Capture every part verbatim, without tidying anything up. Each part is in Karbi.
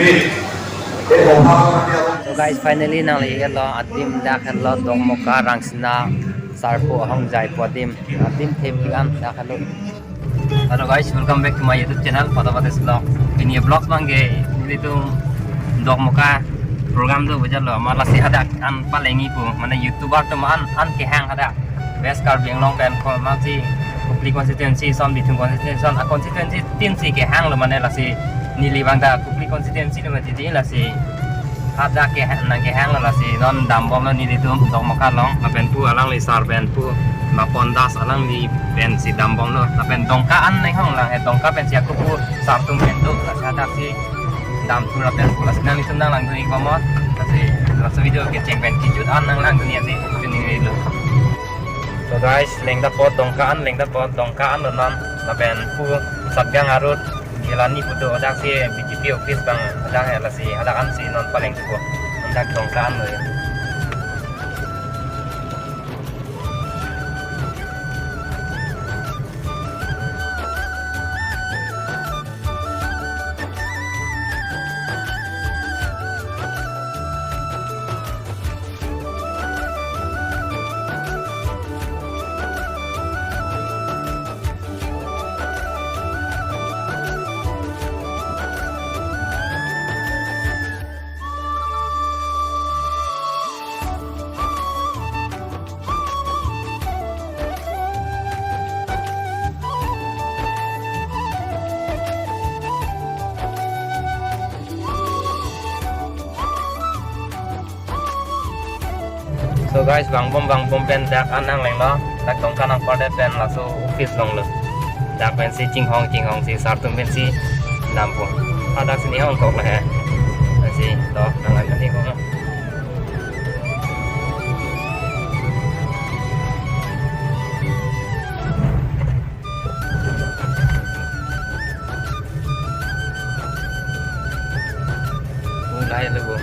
So guys, finally nangli helo adim dak helo Dokmoka Rangsina Sarpo Ahongjai pu adim, adim thepik an dak helo. Hello guys, welcome back to my YouTube channel, Pada Pates Vlog. Pini vlogs abang ke nelitum Dokmoka program do bejalo, amat lasi hadak an palengji pu, mane YouTuber atum an, an kehang hadak West Karbi Anglong pen ko masi Kopili constituency, son Bithung constituency, son a constituency tin si kehanglo, mane lasi neli abang ta Kopili constituency lo mati di, lasi hadak ke nangkehanglo, lasi non dambomlo nelitum Dokmoka along, lapen pu alangli sar pen pu Bapon Das alangli pensi dambomlo, lapen dongka an nanghong lang he, dongka pensi ako pu sar atum pen do, lasi hadak si damthu lapen pu, lasi nanglitum nanglangdun-ik bomnon, lasi laso video kecheng pen kejut an nanglangdun-ik si pining lo. So guys, lengdapot dongka an, lengdapot dongka an lo non, lapen pu Satgang arut Gilani pu do, hadak si B J P office abang hadak he, lasi hadak an si non palengpo, hadak dongka an lo. So guys, vangbom vangbom pen dak an nanglenglo, dak dongka nangpardet pen laso office along lo. Dak pensi chinghong chinghong si sar atum pensi dampo. Hadak si nanghong kok lo he. Pensi to nanglang nanghong lo. Ung lahai lo bo.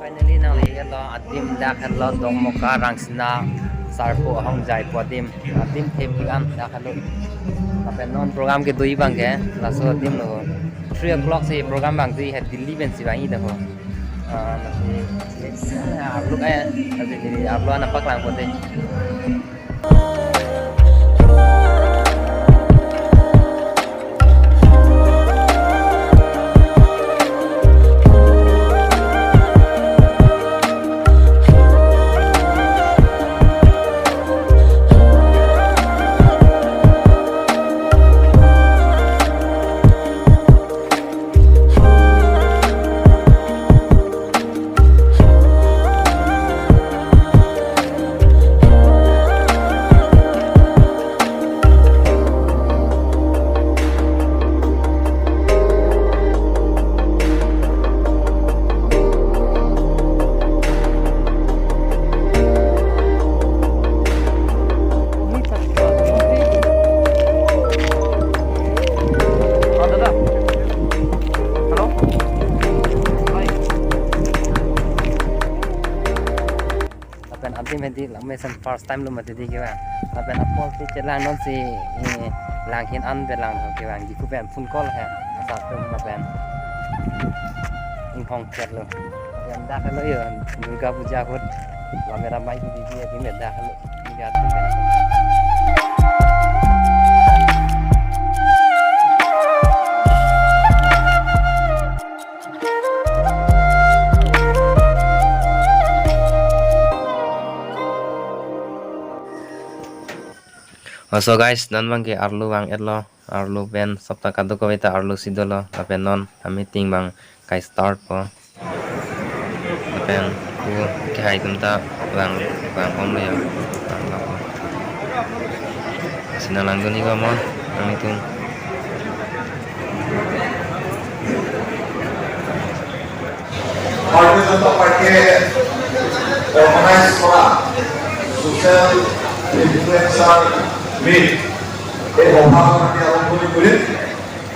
Finally, nangli helo adim dak helo Dokmoka Rangsina Sarpo Ahongjai pu adim, adim thepik an dak helo. Lapen non program kedoji abang ke laso adim lo. Three o'clock si program abang si he Delhi pensi vangji dak ho. Ah, lasi, ah, upload ya, lasi neli upload nangpaklangpo dei. Lapen adim hedi lang mesen first time lo mati di kevang. Lapen apor si chelang non si, eh, langhin an belang kevang. Di kupen phone call he. Asap tum lapen inghong chet lo. Lapen dak helo yo Durga Puja ahut. Lamera mai di di adim dak helo. Di adim. So guys, non abangke arlo vang-etlo, arlo pen sopta kadokave ta arlo si dolo, lapen non a-meeting abang kai-start po. Lapen pu kehai atum ta vang, vang-omlo ya, vang-lo. Sina langdun-ikpo mo, nanglitum. ভাৰতীয় জনতা পাৰ্টীয়ে অৰ্গেনাইজ কৰা social influencer meet এই সভাখন আমি আৰম্ভণি কৰিম।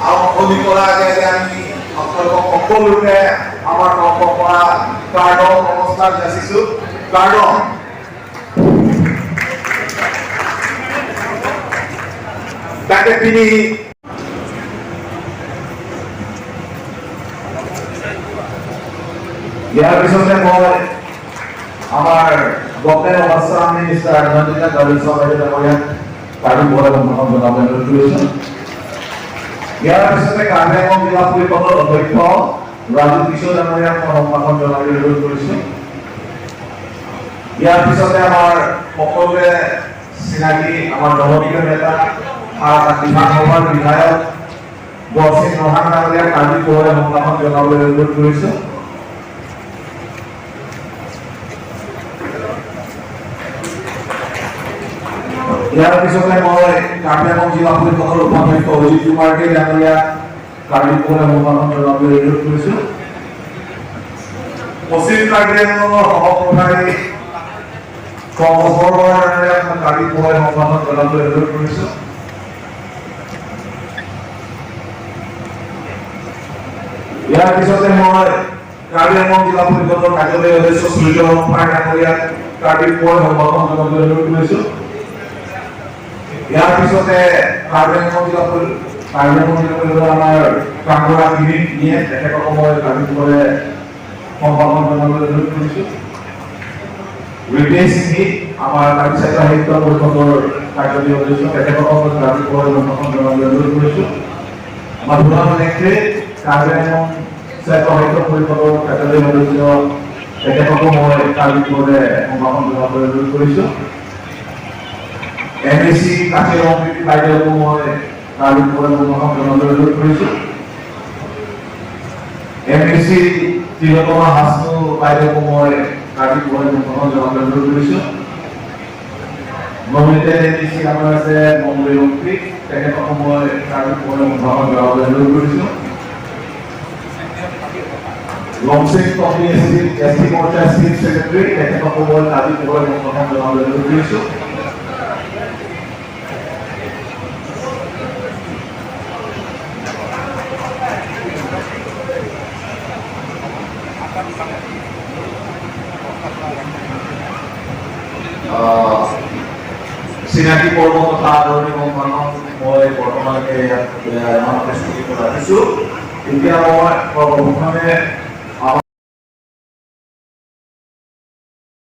আৰম্ভণি কৰাৰ আগে আগে আমি আপোনালোকক সকলোকে আমাৰ তৰফৰ পৰা কাৰ্ডৰ নমস্কাৰ যাচিছো। কাৰ্ডৰ তাকে পিন্ধি ইয়াৰ পিছতে মই আমাৰ গভৰ্ণমেণ্ট অফ আছাম মিনিষ্টাৰ নন্দিতা গাভৰু বাইদেউ ডাঙৰীয়াক কাৰ্বি পুহৰে সম্ভাষণ জনাবলৈ অনুৰোধ কৰিছো। ইয়াৰ পিছতে কাৰ্বি আংলং জিলা পৰিষদৰ অধ্যক্ষ ৰাজু কিশোৰ ডাঙৰীয়াক মই সম্ভাষণ জনাবলৈ অনুৰোধ কৰিছো। ইয়াৰ পিছতে আমাৰ সকলোৱে চিনাকি আমাৰ জনপ্ৰিয় নেতা, আহ, বিধানসভাৰ বিধায়ক বৰসিং ৰংহাং ডাঙৰীয়াক কাৰ্বি পুহৰে সম্ভাষণ জনাবলৈ অনুৰোধ কৰিছো। ইয়াৰ পিছতে মই কাৰ্বি আংলং জিলা পৰিষদৰ উপাধ্যক্ষ অজিত কুমাৰ কে ডাঙৰীয়াক কাৰ্বি পুহৰে সম্ভাষণ জনাবলৈ অনুৰোধ কৰিছো। পশ্চিম কাৰ্বি আংলঙৰ সহ-প্ৰভাৰী পংকজ বৰবৰা ডাঙৰীয়াক মই কাৰ্বি পুহৰে সম্ভাষণ জনাবলৈ অনুৰোধ কৰিছো। ইয়াৰ পিছতে মই কাৰ্বি আংলং জিলা পৰিষদৰ কাৰ্যবাহী অধ্যক্ষ সুৰেন্দ্ৰ ৰংফাৰ ডাঙৰীয়াক কাৰ্বি পুহৰে সম্ভাষণ জনাবলৈ অনুৰোধ কৰিছো। ইয়াৰ পিছতে কাৰ্বি আংলং জিলা পৰি-, কাৰ্বি আংলং জিলা পৰিষদৰ আমাৰ কামবুঢ়া কিমিন নিয়ে, তেখেতকো মই কাৰ্বি পুহৰে সম্ভাষণ জনাবলৈ অনুৰোধ কৰিছো। ৰিতেশ সিংহী, আমাৰ কাৰ্বি সাহিত্য পৰিষদৰ কাৰ্যবাহী অধ্যক্ষ, তেখেতকো মই কাৰ্বি পুহৰে সম্ভাষণ জনাবলৈ অনুৰোধ কৰিছো। মধুৰাম লেংথে, কাৰ্বি আংলং সাহিত্য পৰিষদৰ কাৰ্যবাহী সদস্য, তেখেতকো মই কাৰ্বি পুহৰে সম্ভাষণ জনাবলৈ অনুৰোধ কৰিছো। এম এ চি কাৰ্বি আংলং বাইদেউকো মই কাৰ্বি পুহৰে সম্ভাষণ জনাবলৈ অনুৰোধ কৰিছো। এম এ চি তিলোত্তমা হাছনু বাইদেউকো মই কাৰ্বি পুহৰে সম্ভাষণ জনাবলৈ অনুৰোধ কৰিছো। নমিনেটেড এম এ চি আমাৰ আছে মংগলী ৰংপি, তেখেতকো মই কাৰ্বি পুহৰে সম্ভাষণ জনাবলৈ অনুৰোধ কৰিছো। লংচেং টমি এছ টি, এছ টি মৰ্চা ষ্টেট ছেক্ৰেটাৰী, তেখেতকো মই কাৰ্বি পুহৰে সম্ভাষণ জনাবলৈ অনুৰোধ কৰিছো। আহ, চিনাকি পৰ্ব তথা আদৰণি সম্ভাষণ মই বৰ্তমানলৈকে ইয়াত, এ, ইমানতে স্থগিত ৰাখিছো। এতিয়া মই সৰ্বপ্ৰথমে